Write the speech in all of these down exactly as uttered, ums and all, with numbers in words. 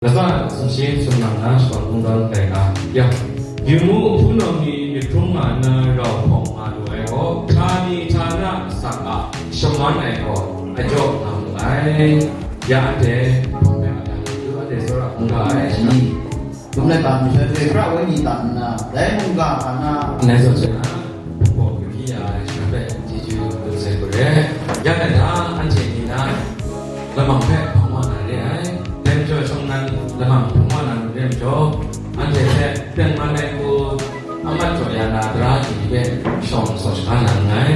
Latsa sumshi sumnang na shakawn kungdawn tai ga yang, yu mu, hpunau ni myit hkrung nga nna rau hpawng nga lu ai gaw, htani htana asak a shaman ai gaw ajaw nga mu ai. Ya anhte hpawng ai a yang, anhte tsawra hkungga ai. Ni, kum laika masha hpe pra woi ni ta nna, dai mungga hka na, ndai zawn hte na, hpawng hpawng hpyi ya ai sha hpe chyeju dum sai hku re. Ya na, anhte ni na lamang hpe hpang wa na re ai. Dai majaw, shawng nnan lamang hpang wa na re majaw, anhte hpe tengman ai hku a mat jaw ya na tara ji ni hpe shawng tsaw shaga na nngai.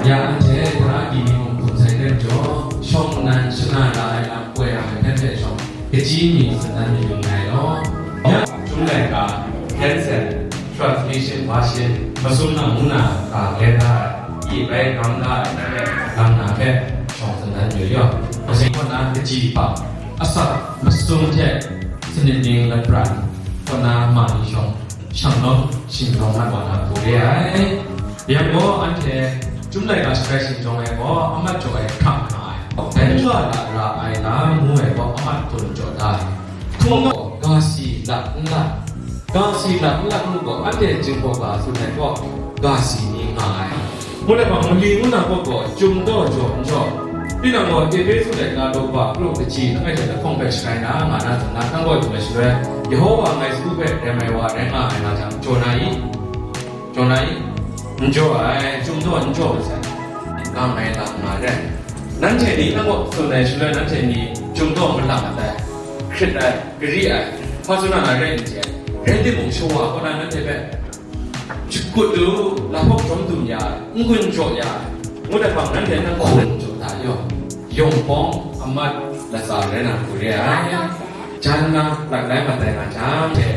Ya anhte tara ji ni mung hkum sai re majaw, shawng nnan shana ra ai lam koi ra ai hpe hpe shawng, kaji mi tsun dan mayu nngai law. Ya, Chyum laika, hand sanitizer, transmission, washing, masum na mung na, a, gen da ai, i bai gam da ai, hte lam na hpe shawng tsun dan mayu yaw. Masing kaw na kaji hpa, asak masum hte sanit ning lapran kaw na ma ni shawng, shanglawm shinglawm mat wa na hku re ai. Yang gaw, anhte Chyum laika sharai shingjawng ai gaw, a mat jaw ai hkrak nga ai. Dai chyum la ra ai lam ngu ai gaw, a mat dun jaw da ai. Hkungga gaw, ga si lat n lat, ga si lat n lat ngu gaw, anhte Jinghpaw ga tsun ai gaw, ga si ni nga ai. Ngut ai hpang, mali ngu na gaw, gaw, Chyum daw jaw n jaw. Tinang gaw, Ehpesu laika daw ba, kru kaji, langai hte lahkawng hpe sharai na, nga na, tsun na, nang gaw, Chyum ai shaloi, Yehova ngai sagu hpe rem ai wa rai nga ai nga jang, jaw na i? Jaw na i? N jaw ai, Chyum daw n jaw ai sai, gang ai lam nga re. Nanhte ni nang kaw tsun ai shaloi, nanhte ni Chyum daw malang ai, hkrit ai, gari ai, hpa tsun na ai rai n chye ai. Rai timung, shawa kaw na nanhte hpe shakut lu, lahpawk jawm dum ya ai, n-gun jaw ya ai, ngut ai hpang, nanhte nang kaw n jaw da yaw, yawng pawng a mat latsa rai na hku re ai. Jan na, lat lai mat ai nga jang hte,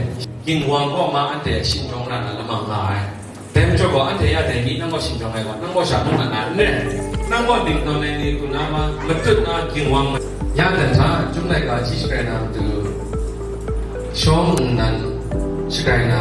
Ginwang kaw ma anhte shingjawng ra na lamang nga ai. Dai majaw gaw, anhte ya dai mi nang gaw shingjawng ai gaw, nang gaw sha nang na n re. Nang gaw dingtawng ai ni hku na ma, matut na Ginwang ma. Ya dan hta, Chyum laika hti shakrai na matu, shawng nnan shakrai na.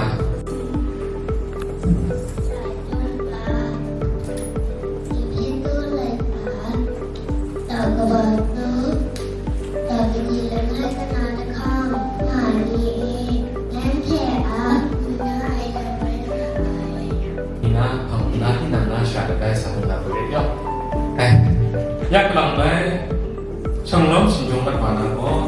Ni na hpang na, tinang na shara dai sa mung na hku re yaw. Eh, ya kalang bai, shanglawm shingjawng mat wa na gaw.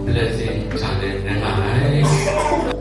Blessing Challenge rai nga ai.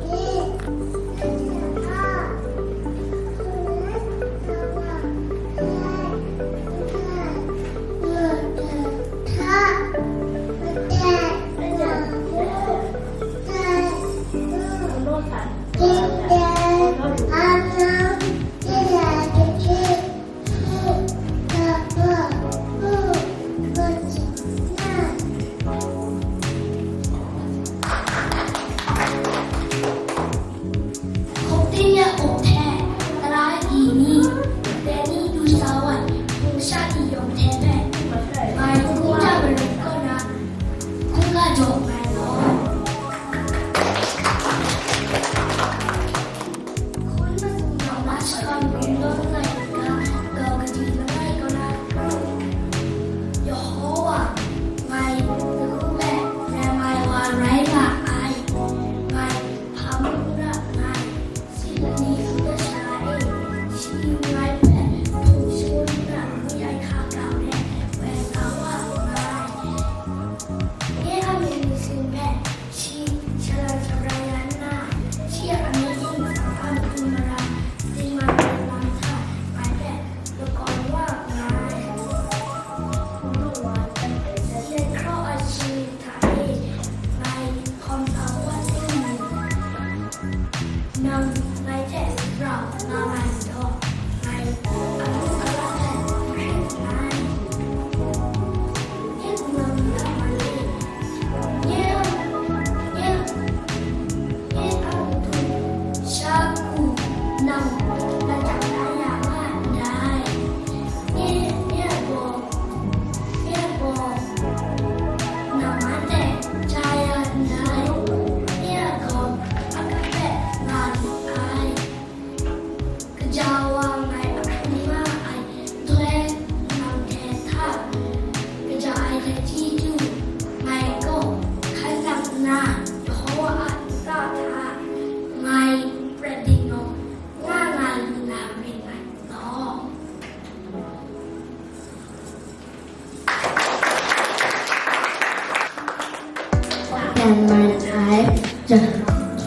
man ai, ja-,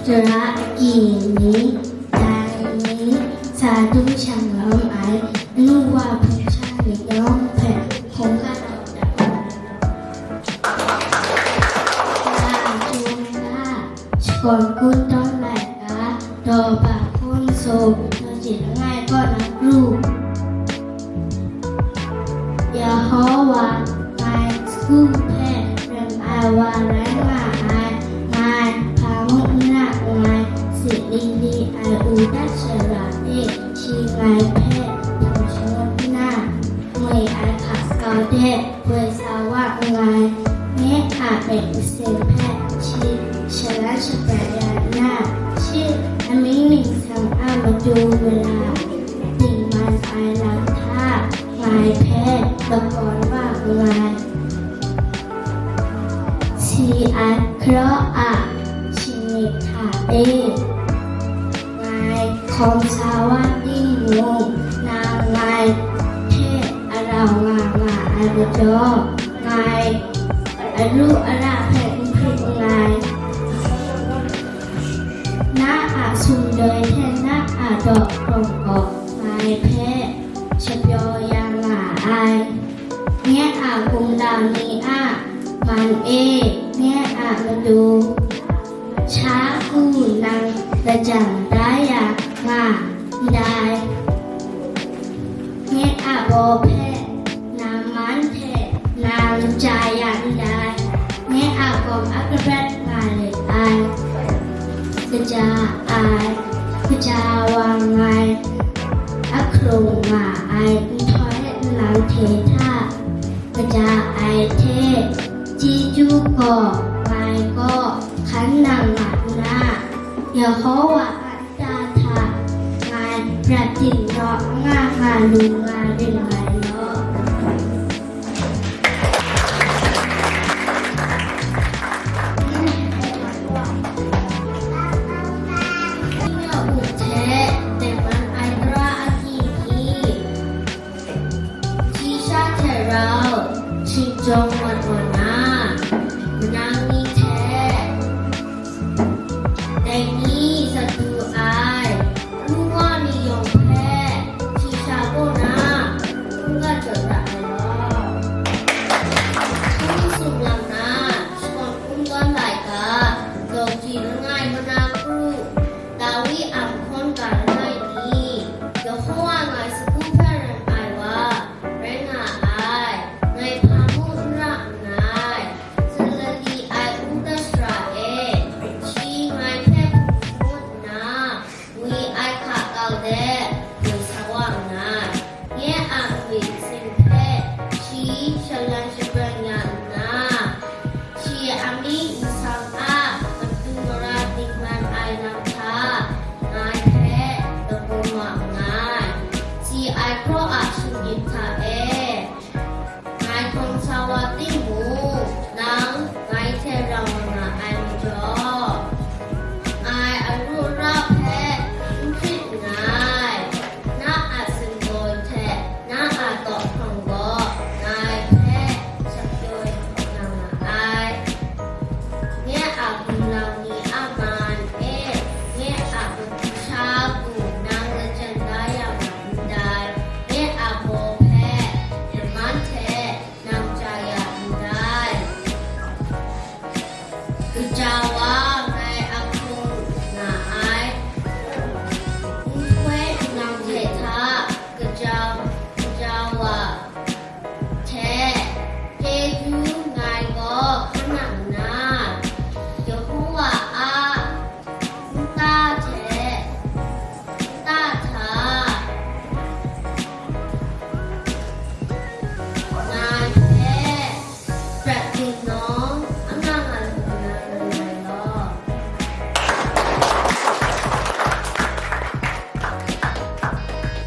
jara agyi ni, dai ni, sa dum shanglawm ai, anu wa hpung sha ni yawng hpe hkungga taw dat ai. Shakawn kun tawn laika, daw ba hkun so, daw jin langai kaw na kru. Yehowa, ngai sagu hpe rem ai wa rai nga ai, ngai hpa mung n ra nngai, si li li ai u dat shara e, shi ngai hpe hpung shangun nna, ngwi ai hka kau de, woi sa wa nngai, nye a myit masin hpe shi shalan shabrai ya nna, shi amying myitsang a matu mara dingman ai lam hta ngai hpe lakawn wa nngai. Si ai hkaraw a shingnik hta e, ngai hkawm sa wa timung, nang ngai hte a rau nga nga ai majaw, ngai aru ara hpe n hkrit nngai. Na a sumdoi hte na a daw hkrawng gaw ngai hpe shapyaw ya nga ai. Nye a gumlau ni a man e, nye a matu sha ku nang lajang da ya nga ndai. Nye a baw hpe nang man hte nang chya ya ndai. Nye a kawm a kabrat nga let ai. Kaja ai, kaja wa ngai, a hkrung nga ai nhtoi nlang hte hta, kaja ai hte, chyeju gaw ngai kaw hkan nang nga nna, Yehowa a nta hta ngai prat dingnaw nga nga lu nga rin ngai law. Tinang a muk hte tengman ai tara agyi ni, shi sha hte rau shing jawng mat wa na, manang ni hte dai ni sat du ai, nu wa ni yawng hpe shi sha kaw na hkungga jaw dat ai law. Hpung sumlang na, shakawn kun tawn laika, daw ji langai mana kru, Dawi a mahkawn ga langai ni, Yehowa ngai sagu hpe rem ai wa rai nga ai, ngai hpa mung n ra nngai. Shalali ai u dat shara e, shi ngai hpe hpung shangun nna, ngwi ai hka kau de, goi sa wa nngai. Nye a nwi sing hpe shi shalan shabran ya nna, shi amying nsang a matu mara dingman ai lam hta, ngai hpe lakawn wa nngai. Si ai hkraw a shinggyim hta e, ngai hkawm sa wa timung, nang ngai hte rau wa nga ai majaw, ngai aru ara hpe n hkrit nngai. Na a sumdoi hte na a daw hkrawng gaw ngai hpe shapyaw nga nga ai. Nye a gumlau ni a man e, nye a matu sha ku nang lajang da ya nga ndai. Nye a baw hpe, laman hte nang chya ya ndai. Kaja wa ngai a hkung nga ai. Nhtoi nang hte hta kaja, kaja wa hte chyeju ngai gaw hkan nang nna, Yehowa a nta hte nta hta ngai hpe prat dingnaw, anga nga lu na rai law.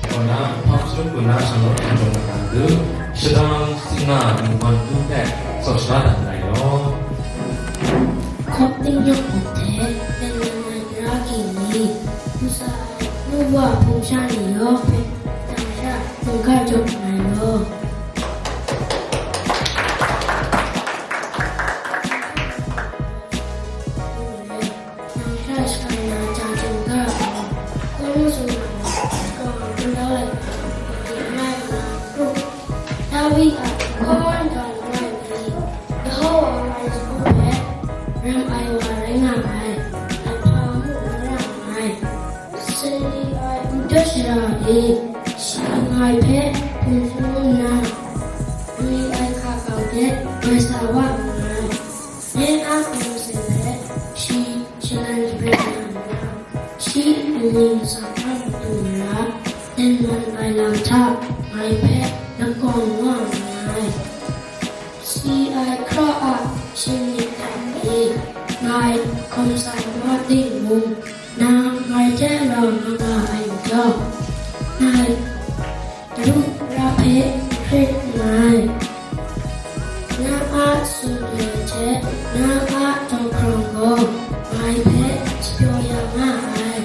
Kaw na, hpang sut kun na shalawt hkam tawn na ga du, shadang singna lingwan du hpe tsaw shara dat na rai law. Hkawm tingnyawng hte, tengman ai tara agyi ni, du sa ai, nu wa hpung sha ni yawng hpe, tang sha, hkungga jaw na rai law. ram ai wa rai nga ai, ai hpa mu na ra ai. Sali ai nta shara e, shi ngai hpe hpung hpung nna, gwi ai hka kau de, goi sa wa nngai. Nye a hpung masin hpe shi shalan shabrai na nna, shi nli masang hta matu nna, tengman ai lam hta ngai hpe lakawn wa nngai. Si ai hkraw a shinglik hta e ngai hkawm sa na ting mung, nang ngai hte rau nga nga ai majaw, ngai Daru ra hpe hkrit nngai. Na a sumdoi hte na a jawhkrang gaw ngai hpe shapyaw ya nga ai.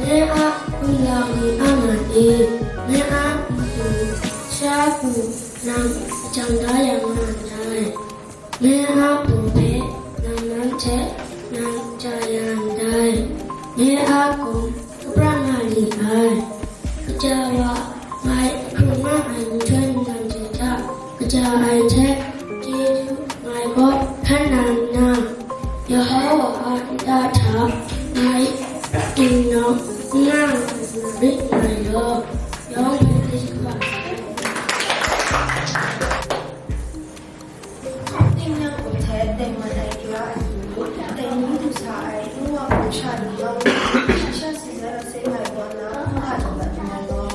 Na a gumlau ni a man e, na a matu sha ku nang jang da ya nga ndai. Na a baw hpe nang nan hte nang ja ya ndai. Na a gum kabra nga li ai. Kaja wa ngai hkrung nga ai nhtoi nnan hte hta kaja ai hte, chyeju ngai kaw hkan na nna, Yehova a nta hta ngai ginau n nga ai rit ngai law, yawng hpe chyeju wa. Tingnyang hkum hte tengman ai tara agyi ni, dai ni du sa ai, nu wa hpung sha ni yawng, sha sha si za ra sai mai kaw na, hpa jaw dat n rai law.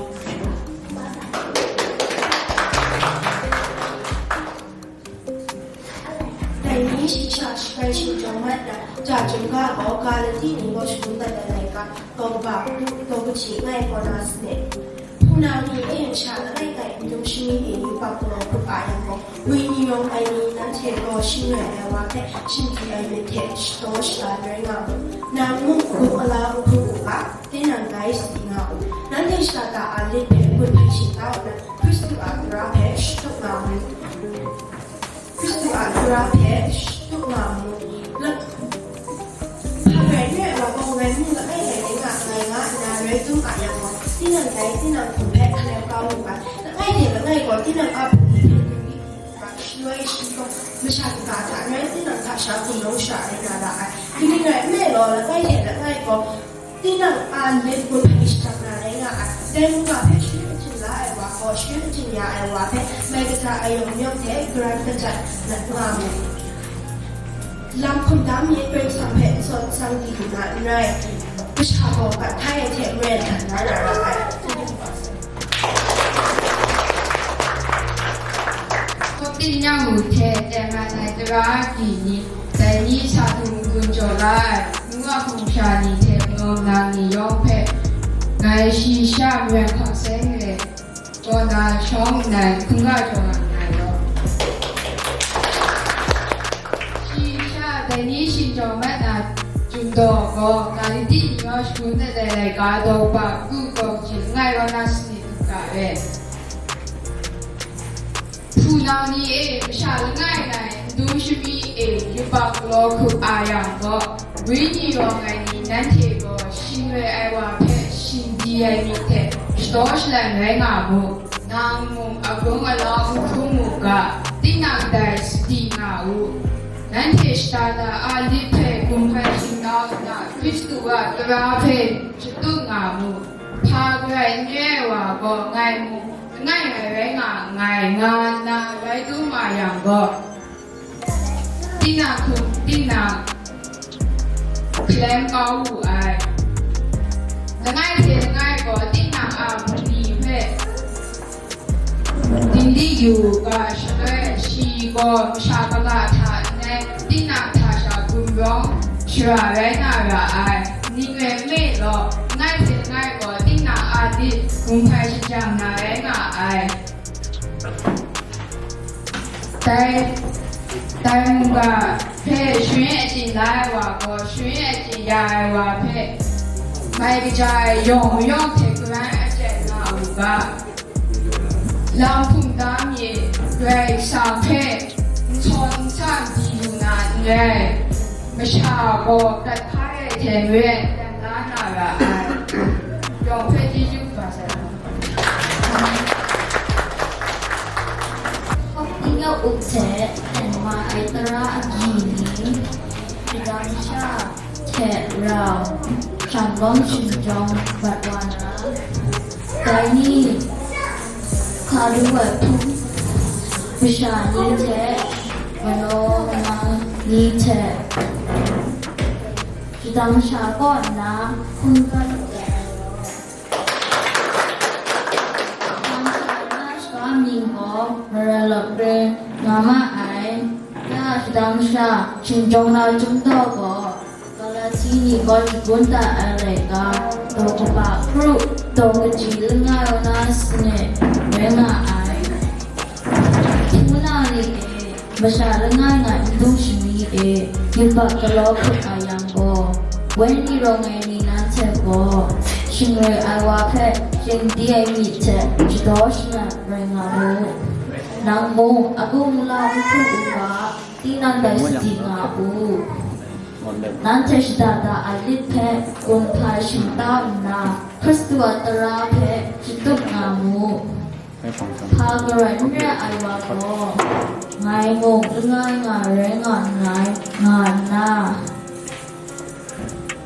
Dai ni shi sha shagai shingjawng mat na, ja chyum ga gaw, Galati ni gaw shagun dat ai laika, daw kaba, daw kaji ngai kaw na sanet. Hpunau ni e, masha langai ngai n dum shami e yubak galaw hkrup a yang gaw, wenyi yawng ai ni nanhte gaw shingloi ai wa hpe shingdi ai myit hte shadaw shala n rai nga u. Nang mung, gumhkala n hkrup u ga, tinang dai sadi nga u. Nanhte shada a lit hpe gun hpe shingta u na, Hkristu a tara hpe shatup nga u. Hkristu a tara hpe shatup nga mu. Lak-, hpa rai n rai wa gaw, ngai mung langai ngai rai nga, ngai nga nna rai dum a yang gaw, tinang dai tinang hkum hpe hkalem kau lu ai. Langai hte langai gaw, tinang a hpung ni hpe dum di di u ga, shaloi shi gaw, masha kaga hta n rai, tinang hta sha hkum rawng shara rai na ra ai. Kaning rai nme law, langai hte langai gaw, tinang a lit gun hpe shadang na rai nga ai. Dai mung ga hpe sharin achyin la ai wa gaw, sharin achyin ya ai wa hpe mai kaja a yawng yawng hte garan kajat nga mu. Lam hkum dam myit, Karai Kasang hpe n sawn n sang di lu na n rai, kasha gaw gat hkai ai hte maren dat na ra ra ai. Hkawt tingnyang wu hte tengman ai tara agyi ni, dai ni sa htum gun jaw la ai, nu a hpung sha ni hte malawng nang ni yawng hpe, ngai shi sha Maryam Hkawng Seng e kaw na shawng nnan hkungga jaw nga nngai law. Shi sha dai ni shingjawng mat na, Chyum daw gaw, Galati ni yawng shagun dat ai laika, daw kaba, ku gaw kaji langai rawng na sanit hkungga e. Hpunau ni e, masha langai ngai n dum shami e yubak galaw hkrup a yang gaw, wenyi yawng ai ni nanhte gaw shingloi ai wa hpe shingdi ai myit hte shadaw shalan rai nga mu. Nang mung agung alau n hkrum u ga, tinang dai sadi nga u. Nanhte shada la a lit hpe gun hpai shingtau nna, Hkristu a tara hpe shatup nga mu. Hpa garai n re ai wa gaw, ngai mung langai ngai rai nga nngai, nga nna rai dum a yang gaw, tinang hkum tinang hkalem kau wu ai. Langai hte langai gaw tinang a bungli hpe dingli yu u ga, shaloi shi gaw masha kaga hta ndai tinang hta sha gumrawng shara rai na ra ai. Ning rai nme law, langai hte langai gaw tinang a lit gun hpai shajang na rai nga ai. Dai, dai mungga hpe sharin achyin la ai wa gaw, sharin achyin ya ai wa hpe mai kaja ai yawng mayawng hte garan achyen nga u ga, lam hpung dam myit, Karai Kasang hpe n sawn n sang di lu na n rai, masha gaw gat hkai ai hte maren dan la na ra ai. Yawng hpe chyeju kaba sai. Hkawt tingnyang wu hte tengman Ai tara agyi ni, shadang sha hte rau, shanglawm shingjawng mat wa na, dai ni, hkalu ai hpung masha ni hte, manaw manang ni hte, shadang sha kaw nna hkungga lu ai. Shadang sha na shaga mying gaw Mara Lawt Re nga ma ai. Ya shadang sha, shingjawng na chyum daw gaw, Galati ni gaw shagun dat ai laika, daw kaba kru, daw kaji langai wa na sanit rai nga ai. Hpung na ni e, masha langai ngai ntung shani e, yubak galaw hkut a yang gaw, wenyi rawng ai ni nanhte gaw, shing rai ai wa hpe shingdi ai myit hte shadaw shanat rai nga mu. Nang mung, agung la n hkru u ga, tinang dai sadi nga u. Nanhte shada da a lit hpe gun hpai shingtau nna, Hkristu a tara hpe shatup nga mu. Hpa garai n re ai wa gaw, ngai mung langai nga rai nga nngai, nga nna,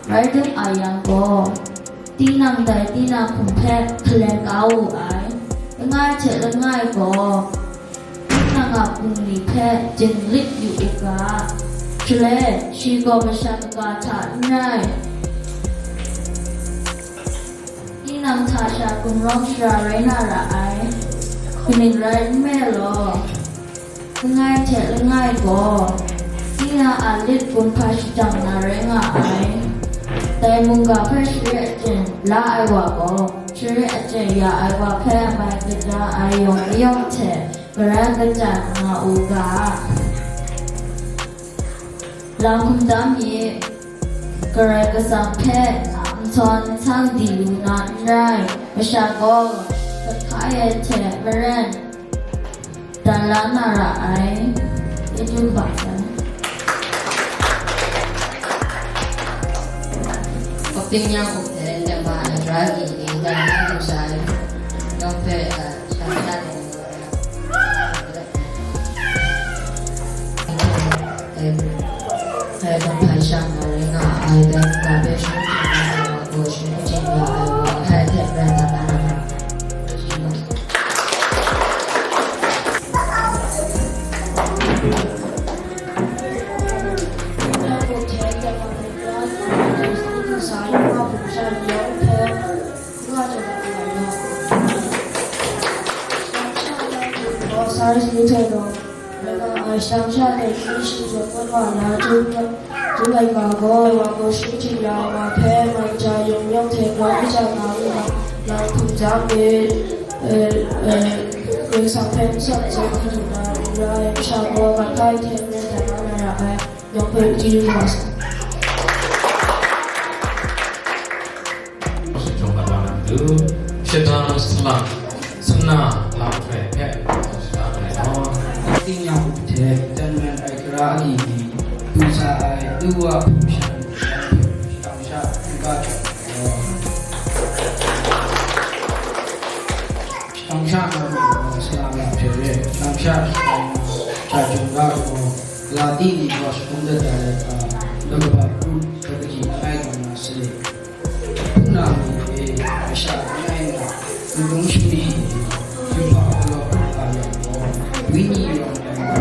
rai dum a yang gaw, tinang dai tinang hkum hpe hkalem kau wu ai, langai hte langai gaw, tinang a bungli hpe jinglit yu u ga, shaloi shi gaw masha kaga hta n rai, tinang hta sha gumrawng shara rai na ra ai, kaning rai nme law, langai hte langai gaw, tinang a lit gun hpa shajang na rai nga ai, dai mungga hpe share achyen la ai wa gaw, share achyen ya ai wa hpe mai kaja ai yawng mayawng hte, Karai kachyan nga u ga, lam hkum tam mi, Karai Kasang hpe nhtawm nsang di lu na n rai, masha gaw hkat hkai ai hte maren dan la na ra ai. Chyeju kaba sai. Hpawk ting yang hku hte, Tenba ai tara agyi ni, dai ni hte sha ai, yawng hpe, eh, sha sha ai, eh, eh, hpai shang na rai nga ai, dai hpe shangun hpyi na ai wa gaw, shangun hpyi ya ai wa hpe hte maren dan na ra ai. Science ni hte rau, rai nga ai shang sha hte shi shingzawm mat wa na, Tung, Tung ai ga gaw, wa gaw shi htingya ai wa hpe, mai ja yawng yawng hte grau kachya nga nna, nang hkum ja myit, eh, eh, Karai Kasang hpe n tsawm n zawn hkrum na n rai, masha gaw mat hkai hte maren dan la na ra ai. Yawng hpe chyeju kaba sai. Shajawng mat wa na matu, shadang salang, sana lam hkrai hpe, shada ai gaw, tingnyang hte dan man ai tara agyi ni, du sa ai, du wa hpung shan, shadang sha, n-ga jawng ai gaw. Shadang sha na myit gaw, salang lam hte re, shadang sha shatai na, sha jung ga gaw, Galati ni gaw shagun dat da ai hta, daw kaba kru, daw kaji langai gaw na salit. Hpung na myit e, masha langai nga, n-gun shani e, yubak galaw hkut a yang gaw, wenyi rawng ai wa,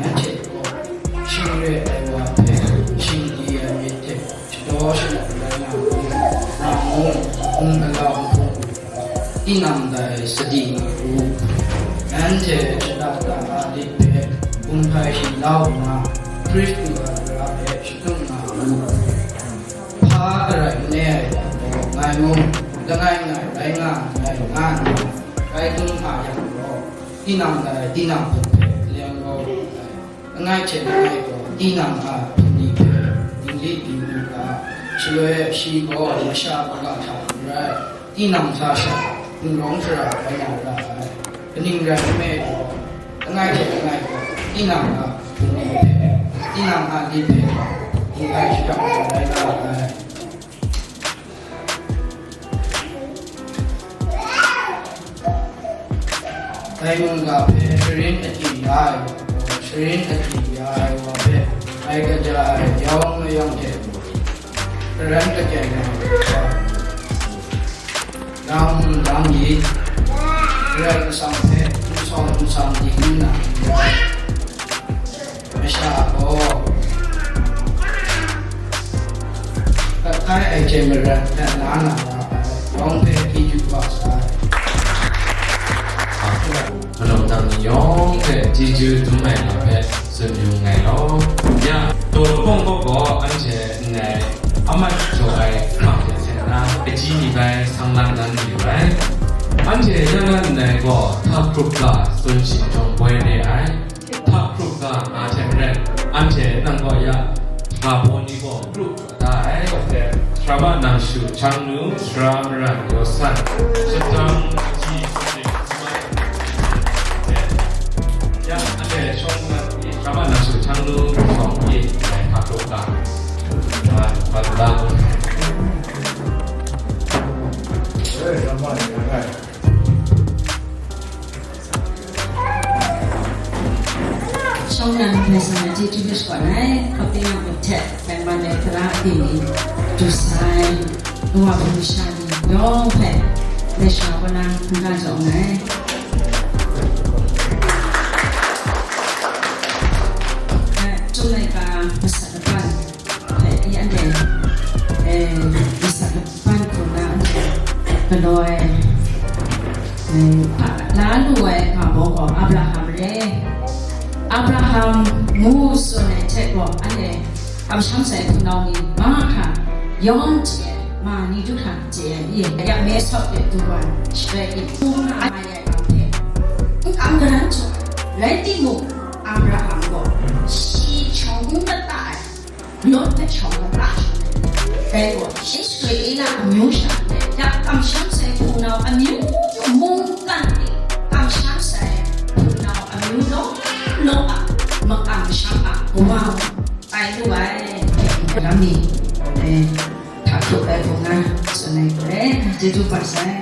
nanhte gaw, shing re ai wa hpe, shingdi ai myit hte, shadaw shangun rai nga u, nang mung, n-gun galaw n hkung u. Tinang dai sadi nga u. Nanhte shada da a lit hpe gun hpai shi la u nna, Hkristu a tara hpe shatup nga u. Hpa garai n re ai wa gaw, ngai mung, langai ngai rai nga nngai, nga nna, rai dum a yang gaw, tinang dai tinang hpung hpe leng kau lu ai. Langai hte langai gaw, tinang a hpung ni hpe dingli dinglu ga, shaloi shi gaw masha kaga hta n rai, tinang hta sha gumrawng shara rai na ra ai. Kaning rai nme law, langai hte langai gaw, tinang a hpung ni hpe, tinang a lit hpe, dinggai shadang ai rai nga ai. Dai mungga hpe sharin akying la ai wa gaw, Sarin agyi ya ai wa hpe ngai kaja ai yawng mayawng hte maren kachyen ai wa, nang nang myit, Karai Kasang hpe n sawn n sang di nna n rai, masha gaw kat hkai ai hte maren hta na na ra ai yawng hpe chyeju kaba sai. Malawng nang ni yawng hpe chyeju dum ai lam hpe tsun yu nngai law. Ya, daw lahkawng kaw gaw anhte nngai amat jaw ai hkrang hte seng na, kaji ni bai sang lang dan mayu ai. Anhte ya na ndai gaw hta hkrup ga tsun shing jawng boi re ai. Hta hkrup ga nga hte maren, anhte nang kaw ya, ga baw ni gaw kru da ai. Sara ma nang shu, Chang Nu, sara maran Yaw San, shadang ji, ya, anhte shawng na, sara ma nang shu, Chang Nu, shawng pyi, ngai hpa hkrup ga, ba, ba, ba. Shawng nnan hpe sa na chyeju hpe shagun ai, hkap ting a muk hte, bai man ai tara ating ni, du sa ai, lawa hpung masha ni yawng hpe, ndai sha kaw na hkungga jaw nngai. Eh, Chyum laika masat laban, hpe i anhte, eh, masat laban hku na anhte galaw ai, eh, la lu ai ga baw gaw Abraham re. Abraham ngu tsun ai hte gaw anhte kamsham sai hpunau ni mahkra yawng chye ai, ma ni du hkra chye ai, i ya me sawt de du wa ai, sharai i hpung na ma ya ai hpe n kam garan jaw ai. Rai timung, Abraham gaw shi shawng n kata ai, Lot hpe shawng kata shawng ai, dai gaw Israela amyu sha hte ya kamsham sai hpunau amyu myu mungkan hte kamsham sai hpunau amyu law law a makam masham a kawa tai lu ai, lam ni, eh, hta hkrup ai hpung na tsun ai hte, chyeju kaba sai.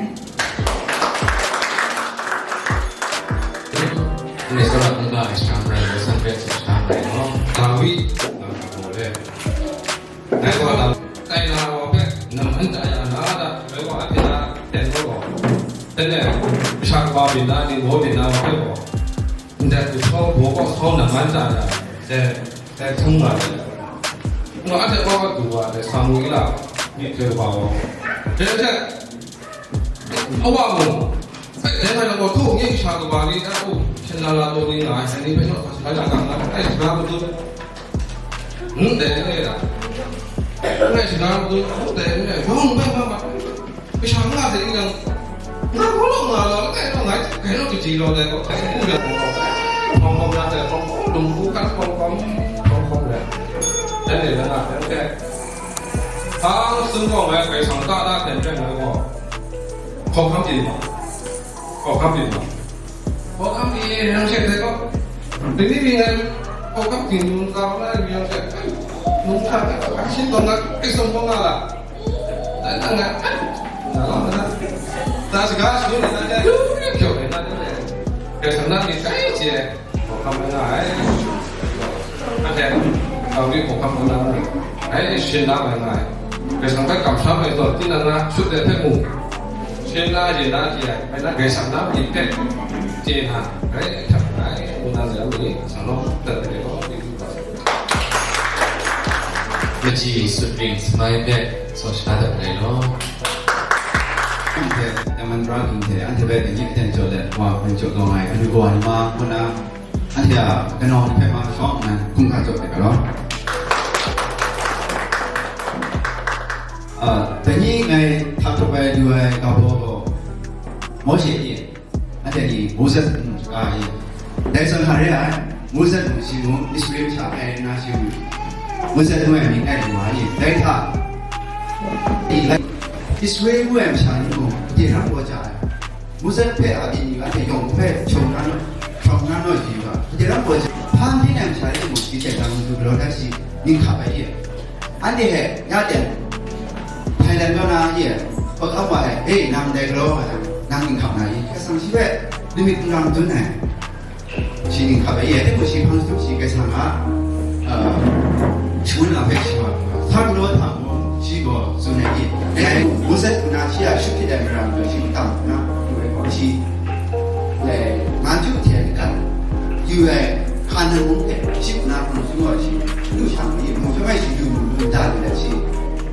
Ndai tsawra hkungga ai shang rai, Yaw San hpe tsun shang rai nna, Dawi, nang hkra gaw re. Dai gaw, dai na wa hpe, nang hkan ta ya na da, dai wa a hte na ten gaw gaw, tene, masha kaba byin na, ningbaw byin na wa hpe gaw, ndai hku sau, baw kaw sau nang hkan ta ya, dai, dai hkung nga ai. Ngu a hte gaw, du wa, dai Samuela, myi hte kaba gaw, dai hte, Awa mung, bai dai hpang gaw, hkaw nye kasha kaba ni, a, u, hkyen la la taw ni nga ai, ni hpe naw sa shabai la ga nga, ai, shaga matut, n dai n rai da. N rai shaga matut, n dai n rai, yawng bai ma ma, kasha nga de i yang, nga gaw law nga law, langai naw ngai, kai naw kaji law dai gaw, kai n rai gaw, hpawng hpawng na dai, hpawng hpawng, lung hku kan hpawng hpawng, hpawng hpawng rai. Dai ni la nga, dai n rai. Hpang sung gaw ngai, Karai Kasang ta da hten rai ngai gaw. Hkawhkam pyi ma, hkawhkam pyi ma, hkawhkam pyi yang she dai gaw, dai ni mi ngai hkawhkam pyi nung sa ma na yang she, nung sa na hkawhkam shin gaw nga, kai sung gaw nga la, dai na nga, na la na, da shaga shu ni na dai, kyau dai na dai, kai sung na ni kai chye. Hkawhkam rai nga ai. Anhte, Dawi hkawhkam rai nga ai, shin la rai nga ai. Karai Kasang hpe kamsham ai zawn, tinang na shut ai hpe mung, shin la, yin la, chye ai, bai na Karai Kasang na myit hpe chye na, rai hkrat nga ai, ngu na, ni Karai Kasang naw dat ai gaw, Machyi sutring samai hpe saw sha dat ai law. Anhte, Yaman tara ging hte, anhte hpe dinglik aten jaw let, wa hpen jaw lawng ai, kanu kawa ni ma, ngu na, anhte a kanau ni hpe ma shawng nnan hkungga jaw ai ga law. Ah, dai ni ngai hta hkrup ai lu ai ga baw gaw, Mawshe pyi, anhte ni Moses ngu shaga ai. Dai zawn hta re ai, Moses ngu shi mung, Israel masha ai nna shi mung, Moses ngu ai mying ai lu ai. Dai hta, Israel ngu ai masha ni mung, gade rang kaw ja ai. Moses hpe a byin yu, anhte yawng hpe hpyaw na naw, hpyaw na naw yu ga, gade rang gaw, hpa n byin ai masha e mung, shi hte dang du galaw dat shi, ning hkap ai re. Anhte hpe ya ten, Thailand kaw na ye, hpakam wa ai, e, nang dai galaw nga jang, nang ning hkap na i? Karai Kasang shi hpe limit n ram dun ai. Shi ning hkap ai, ya de mung shi hpang jahtum shi Kaisang a, uh, shangun a hpe shawa, sa galaw hta mung, shi gaw tsun ai i, dai mung, Mawsat hku na shi a shut hpyit ai mara majaw, shi matang hku na, yu ai gaw, shi, eh, nga ju hte gat, yu ai Hkanan mung hpe, shi hku na hpang jahtum gaw, shi lu shang ai i, mung hpe mai shi lu, lu da lu ai shi,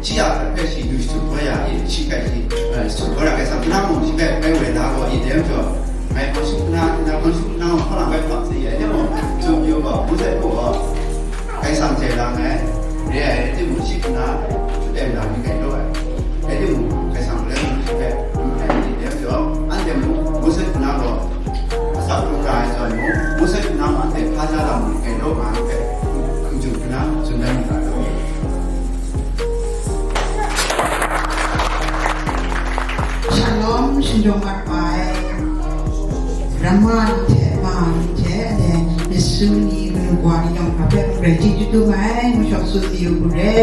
shi a hpe shi lu shatup kau ya i, shi hpe shi, eh, shatup kau ya, Kaisang hku na mung shi hpe bai woi la gaw i, dai majaw, ngai hpang jahtum hku na, hpang jahtum hku na mung hpang lang bai hpang sai ai, dai mung, Chyum yu gaw, Mawsat gaw, Kaisang chye lang ai, re ai, rai timung, shi hku na, shut ai lam ni grai law ai, rai timung, Kaisang gaw, shi hpe, dai majaw, anhte mung, Mawsat hku na gaw, asak hkrung ra ai zawn mung, Mawsat hku na mung, anhte hpa ja lam ni grai law nga ai hpe, hkum jum hku na, tsun dan mi ga law. Shalom, shindawng mat ai. Ramma ni hte, ma ni hte, ane, Yesu ni, manu wa ni yawng hpe, n rai chyeju dum ai, ngu shawk tsun mayu u re.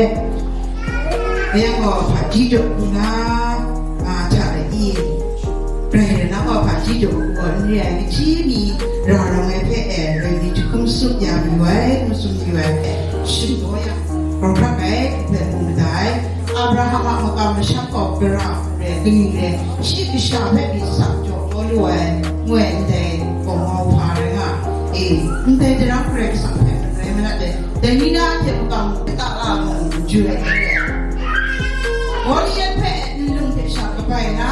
Ayan gaw, hpaji daw hku na, a, hta ai i, rai rai na gaw, hpaji daw hku gaw, n re ai, kahti mi, ra rawng ai hpe e, rai ni jahkum tsun ya mayu ai, ngu tsun mayu ai, shim gaw yang, hkawhkrak ai, hpe mu matai. Abraham a makam masham gaw, gara re, kaning re, shi kasha hpe pyi sa jaw kau lu ai, ngu ai ndai gaw mau hpa rai nga, e, ndai daram Karai Kasang hpe rai manat de, dai ni na hte makam ta la mung, ju ai hte, Goliat hpe nlung hte sha kabai na,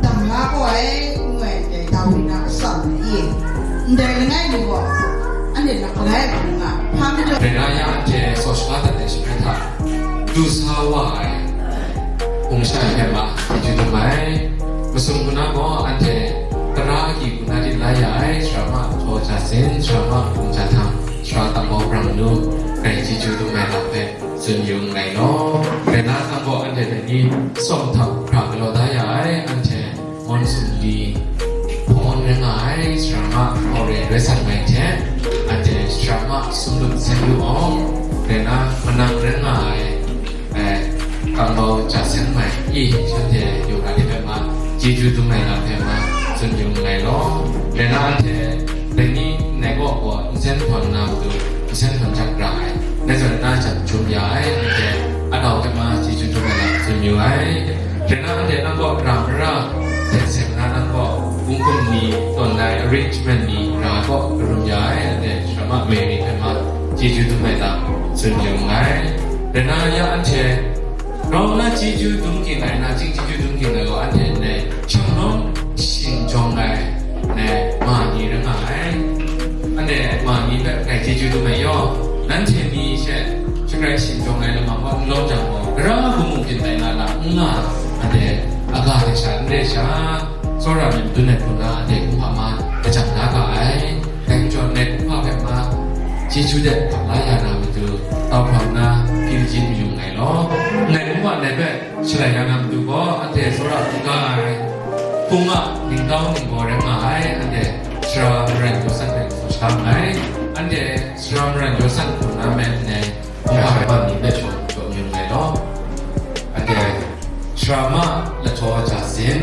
dang la gaw ai, ngu ai ndai Dawi na atsam ai i, ndai langai mi gaw, anhte lak lai hkrum nga, hpa majaw. Dai na ya anhte sawsha dat ai shaloi hta, du sa wa ai, hpung sha ai hpe ma, chyeju dum ai. Masum hku na gaw, anhte tara agyi hku na lit la ya ai, sara ma htaw ja sin, sara ma hpung ja htang, sara tang gaw brang lu, grai chyeju dum ai lam hpe tsun yu nngai law. Rai na, tang gaw anhte dai ni tsawm hta hkra galaw da ya ai, anhte Monsoon li hpawng rai nga ai, sara ma hpawng re rai san ngai hte, anhte sara ma sumlut sen lu awng, rai na, manang rai nga ai, eh, kangmau ja sen mai i, shanhte yawng a hte hpe ma, chyeju dum ai lam hpe ma, tsun yu nngai law. Rai na, anhte dai ni nai kaw gaw nsen htawn na matu, nsen htawn jak ra ai, nai zawn na jan jum ya ai, anhte a dau hpe ma, chyeju dum ai lam tsun yu ai. Rai na, anhte nang kaw ra mara, hten seng na nang kaw, bungkum ni tawn ai arrangement ni ra ai kaw karum ya ai, anhte Sara ma Mary hpe ma, chyeju dum ai lam tsun yu nngai. Rai na, ya anhte grau na chyeju dum ging ai, nachying chyeju dum ging ai gaw, anhte ndai shang nawng shingjawng ai, ndai ma ni rai nga ai. Anhte ma ni hpe grai chyeju dum ai yaw, nanhte ni she shagrai shingjawng ai lamang wa n lawm jang gaw, gara hku mung byin tai na lam n nga, anhte aga hte sha n re sha, tsawra myit madun ai hku na, anhte kumhpa ma kajang da ga ai. Dai majaw, ndai kumhpa hpe ma, chyeju de hkap la ya na matu, tau hkra nna, hpyi lajin mayu nngai law. Ndai kumhpa ndai hpe shalai ya na matu gaw, anhte tsawra hkungga ai, hpung a ningtau ningbaw rai nga ai, anhte sara maran jaw san hpe tsaw sha nngai. Anhte sara maran jaw san hku na me ndai kumhpa hpe ma ni hpe shawng jaw mayu nngai law. Anhte sara ma lahtaw ja sin,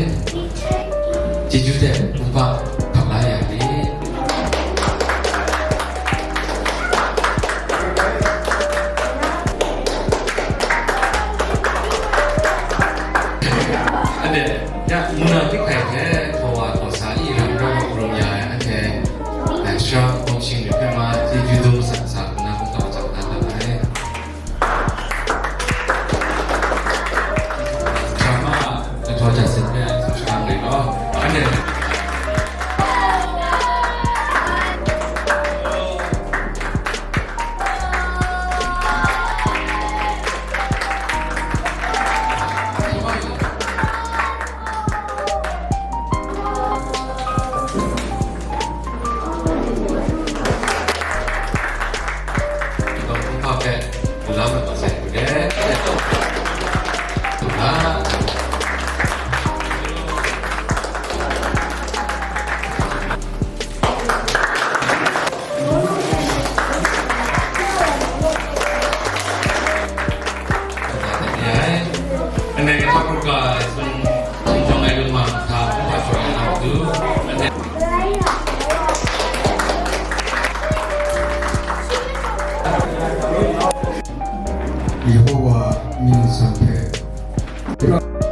chyeju de kumhpa hkap la ya ni. Anhte, ya, muna bik hkai hte, htaw wa htaw sa i ram rau wa hkarum ya ai, anhte, eh, sara hpawng shing myit hpe ma, chyeju dum san sa hku na, kumhpa hkap la ya ai. Drama, a jaw ja sin hpe tsun sha nngai law. Anhte Yehowa mying nsang hte